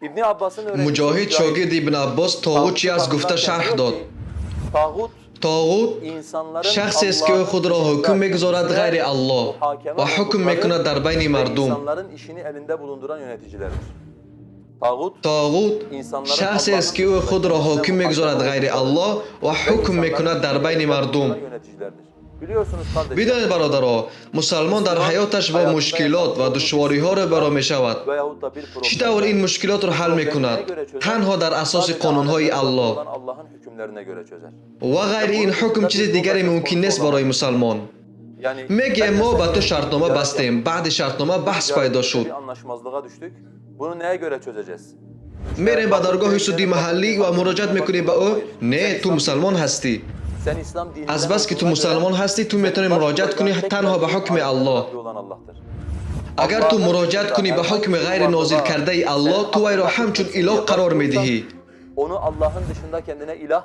İbni Abbas'ın öğrencisi Муҷоҳид, Mücahid, шогирди Ибн Аббос, тоғут чи аст гуфта шарҳ дод. Tağut Тоғут insanların шахсест, ки ӯ худро ҳукм мегузорад ғайри Аллоҳ ва ҳукм мекунад дар байни ve мардум. İnsanların işini elinde bulunduran yöneticilerdir. Tağut Тоғут шахсест, ки ӯ худро ҳоким мегузорад ғайри Аллоҳ ва ve ҳукм insanların мекунад дар işini байни elinde мардум. Bulunduran yöneticilerdir. Biliyorsunuz kardeşler, Бидонед, бародаро, мусалмон дар ҳаёташ бо мушкилот ва душвориҳо рӯбаро мешавад. Veyahut da bir Чӣ тавр ин мушкилотро ҳал мекунад? Танҳо дар асоси қонунҳои Аллоҳ. Olan Allah'ın hükümlerine göre çözer. Ва ғайри ин ҳукм чизи дигаре мумкин нест барои мусалмон. Yani Мегӯем, ben мо de ба ту sen шартнома ticaret бастем, yaptık. баъди шартнома баҳс Ticarette пайдо шуд. bir anlaşmazlığa düştük. Bunu neye göre çözeceğiz? Мерем ба даргоҳи суди маҳаллӣ ва муроҷиат мекунӣ ба ӯ. Не, ту мусалмон ҳастӣ. Sen İslam dininden Азбаски ту olduğuna göre мусалмон ҳастӣ, ту метавонӣ муроҷиат кунӣ танҳо ба ҳукми Аллоҳ. Rabbi olan Allah'tır. Агар ту муроҷиат кунӣ ба ҳукми ғайри нозил кардаи Аллоҳ, ту вайро ҳамчун илоҳ қарор медиҳӣ. Onu Allah'ın dışında kendine ilah,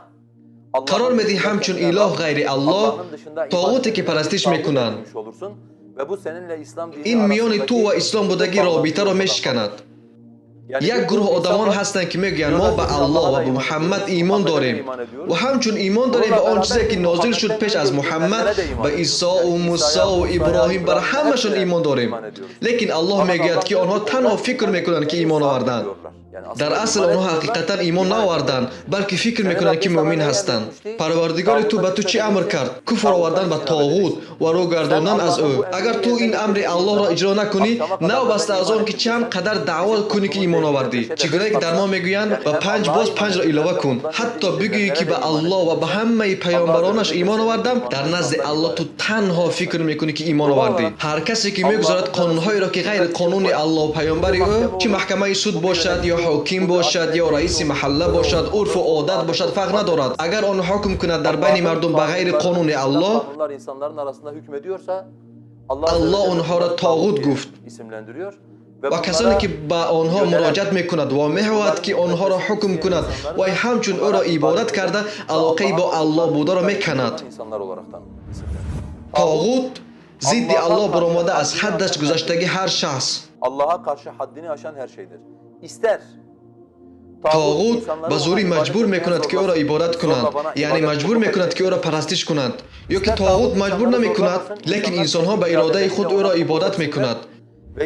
Allah'ın Қарор медиҳӣ dışında ҳамчун kendine илоҳ Rab, ғайри Аллоҳ, Allah'ın dışında ibadet тоғуте ки edilen парастиш bir tağut мекунанд. Edinmiş olursun ve bu seninle İslam dini Ин миёни ту ва arasındaki ислом будагӣ bu bağlantıyı робитаро ortadan мешиканад. kaldırır. Yani Як bir гурӯҳ grup одамон insan var, ҳастанд, ки мегӯянд, мо ба Аллоҳ ва ба Муҳаммад имон дорем ва ҳамчун имон дорем ба он чизе, ки нозил шуд пеш аз Муҳаммад, ба Исоу, Мусоу, Иброҳим, бар ҳамашон имон дорем. Лекин Аллоҳ мегӯяд, ки онҳо танҳо фикр мекунанд, ки имон оварданд. Дар асл онҳо ҳақиқатан имон наоварданд, балки фикр мекунанд, ки мӯмин ҳастанд. Парвардигори ту ба ту чӣ амр кард? Куфр овардан ба тоғут ва рӯ гардондан аз ӯ. Агар ту ин амри Аллоҳро иҷро накунӣ, навбаста аз он ки чанд қадар даъво кунӣ, ки имон овардӣ, чӣ гунае ки дар мо мегӯянд, ба панҷ боз панҷро илова кун, ҳатто бигӯӣ, ки ба Аллоҳ ва ба ҳамаи паёмбаронаш имон овардам, дар назди Аллоҳ ту танҳо фикр мекунӣ, ки имон овардӣ. Ҳар касе, ки мегузорад қонунҳоеро, ки ғайри қонуни Аллоҳ, паёмбари ӯ, чӣ маҳкамаи суд бошад ё ҳоким бошад ё раиси маҳалла бошад, урфу одат бошад, фарқ надорад, агар он ҳукм кунад дар байни мардум ба ғайри қонуни Аллоҳ, Kanunlar insanların arasında hükmediyorsa Allah Аллоҳ онҳоро тоғут гуфт. İsimlendiriyor. Ve Ва касоне, ки ба онҳо муроҷиат мекунад ва мехоҳад, ки онҳоро ҳукм кунад, вай ҳамчун ӯро ибодат карда, алоқаи бо Аллоҳ бударо меканад. İnsanlar olaraktan isimlendiriyor. Тоғут зидди Аллоҳ баромада, аз ҳаддаш гузаштагӣ ҳар шахс. Allah'a karşı haddini aşan her şeydir. İster Тоғут ба зӯрӣ маҷбур мекунад, ки ӯро ибодат кунанд, яъне маҷбур мекунад, ки ӯро парастиш кунанд, ё ки тоғут маҷбур намекунад, лекин инсонҳо ба иродаи худ ӯро ибодат мекунад.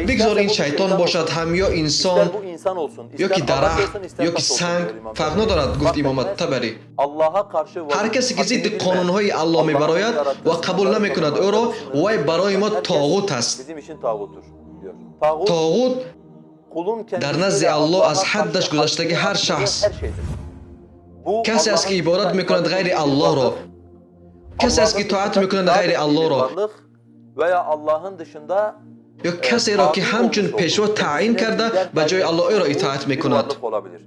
Бигзор ин шайтон бошад ҳам ё инсон, İster bu insan olsun, ё ки ister ağaç дарахт, olsun, ister ё ки taş olsun санг, diyor İmam фарқ Taberi. надорад, гуфт Fark Имом etmez. Табарӣ. Allah'a karşı Ҳар касе, ки зидди қонунҳои Аллоҳ мебарояд ва қабул намекунад ӯро, вай барои мо тоғут аст. Bizim için tağuttur diyor. Tağut Тоғут kulun дар назди Аллоҳ аз ҳаддаш гузаштагӣ ҳар шахс. Her şeydir. Bu Касе аст, ки ибодат мекунад ғайри Аллоҳро, касе аст, ки тоат мекунад ғайри Аллоҳро, Varlık veya Allah'ın dışında ё касеро, ки ҳамчун пешво таъин карда, ба ҷои Аллоҳ ӯро итоат bir мекунад. Varlık olabilir.